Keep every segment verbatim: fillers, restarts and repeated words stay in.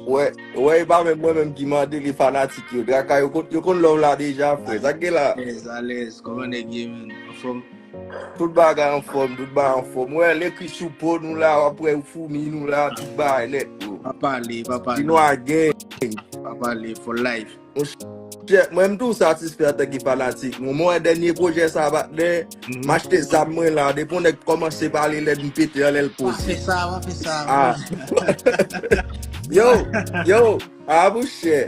Wè, wè, e pa menm mwen menm ki mande li, fanatik yo. Traka, yo konn, yo konn love la deja, frè. Sa k gen la? Alèz, alèz. Kòman nèg ye, menn? Anfòm? Tout bagay anfòm, tout bagay anfòm. Wè, l ekri sou po nou la, w ap wè foumi nou la, tout bagay nèt, bro. Pa pale, pa pale. Chinwa gang. Pa pale, for life. Monchè, mwen m tou satisfè antanke fanatik nou. Mwen, dènye pwojè sa, patnè, m achte zam mwen la. Depi yon nèg kòmanse pale lèd, m pete anlè l Pa fè poze. Sa, pa fè sa. Ah. Yo, yo, ah, monchè.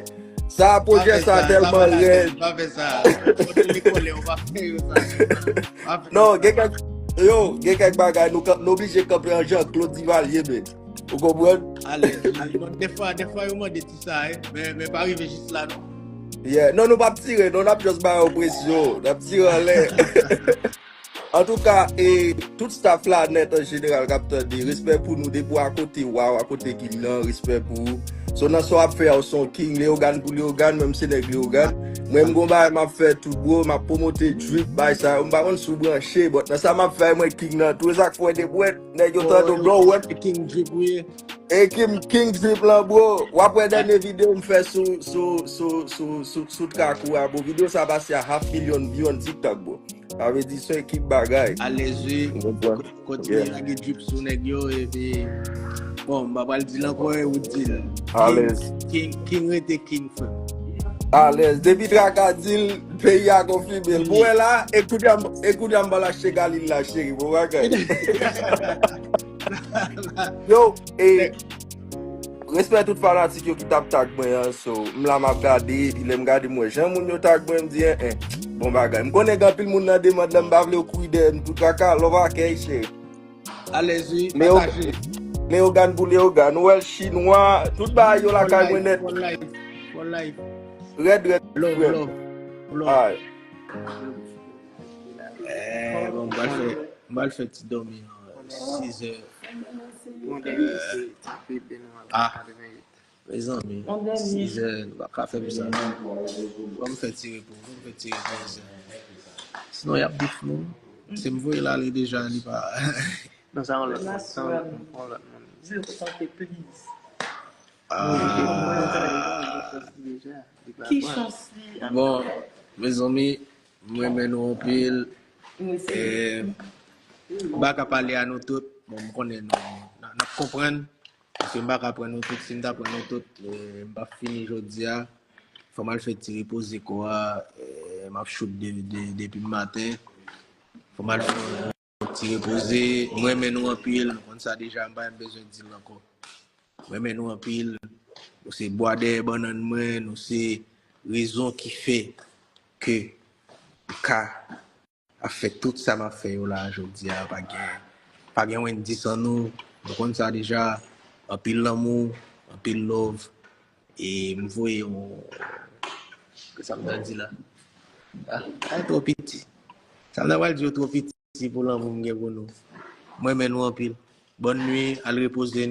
Sa, pwojè sa tèlman rèd. Pa fè sa. Kote li kole, ou pa fè yo sa. Pa fè Non, sa. Gen kèk, yo, gen kèk bagay, nou, kan- nou oblije kanpe an Jean Claude Duvalier, men. Ou konprann? Alèz, wi. Bon, defwa, defwa, yo mande ti sa, eh. Men, men pa rive jis la, non. Yeah. Non, nou p ap tire, non, n ap just ba yo presyon. N ap tire anlè. Antouka, e, tout staff la nèt an jeneral k ap tande, respè pou nou, depi w akote, waw, akote King nan, respè pou ou. So, nan sa w ap fè a, w se yon King, Leogane pou Leogane, mwen m se nèg Leogane. Mwen, m gon bagay m ap fè tou, bro, m ap pwomote drip, bay sa yo. M pa konn si w branche, but nan sa m ap fè, mwen King nan, tou e sa k fè de bwèt, nèg yo tande w, bro, wè. King Drip, wi. E King, King Drip lan, bro. W ap wè dènye videyo m fè sou, sou, sou, sou, sou, sou Trakou a, bro. Videyo sa pase a half million view on TikTok, bro. Sa vle di se yon ekip bagay. Alèz, wi. Ou konprann? Kontinye lage drip sou nèg yo, epi, bon, m pa pral di l ankò, e ou di l. Alèz. King, King rete King, frè. Alèz. Depi Traka di l, peyi a konfime l. Pou wè la, e kounye a, e kounye a m pral achte Galil la, cheri. Bon bagay. Yo, e respè tout fanatik yo ki t ap tag mwen an, so, m la m ap gade, epi lè m gade m wè jan moun yo tag mwen, m di, en, en, bon bagay. M konnen gen anpil moun nan demand lan, m pa vle yo kouri dèyè m tou, Traka, love akèy, cheri. Alèz, wi, Leo- pataje. Leogane pou Leogane, ou wè l chinwa, tout bagay yo lakay mwen nèt. For life, for life. Rèd, rèd, Love, frè. Love, love. Ay. Eh, bon, m pral fè, m pral fè ti dòmi an, sizè. Ah. Mezanmi, sizè, nou pa ka fè m sa. Ban m fè ti repo, ban m fè ti repo, sizè. Sinon, y ap bouf nou. Si m voye l ale deja, li pa. Non, sa yon lòt moun, sa yon lòt moun, yon lòt moun. Zero sante, please. Ah. Ki chans li ap Bon, mezanmi, m renmen nou anpil. E, m pa ka pale a nou tout. Bon, m konnen nou, n ap, n ap konprann. Paske m pa ka pran nou tout. Si m ta pran nou tout, e, m p ap fini jodi a. Fò m al fè ti repoze kò a. E, m ap chout de, de, depi maten. Fò m al fè yon ti repoze. M renmen nou anpil. Nou konn sa deja. M pa menm bezwen di l ankò. M renmen nou anpil. Nou se bwa dèyè bannann mwen. Nou se rezon ki fè ke m ka ap fè tout sa m ap fè yo la jodi a. Pa gen, pa gen Wendy san nou. Nou konn sa deja. Anpil lanmou, anpil love. E m voye yon, sa m ta di la? Ah, ah, twò piti. Sa m ta pral di yo twò piti pou lanmou m gen pou nou. M renmen nou anpil. Bòn nwi, al repoze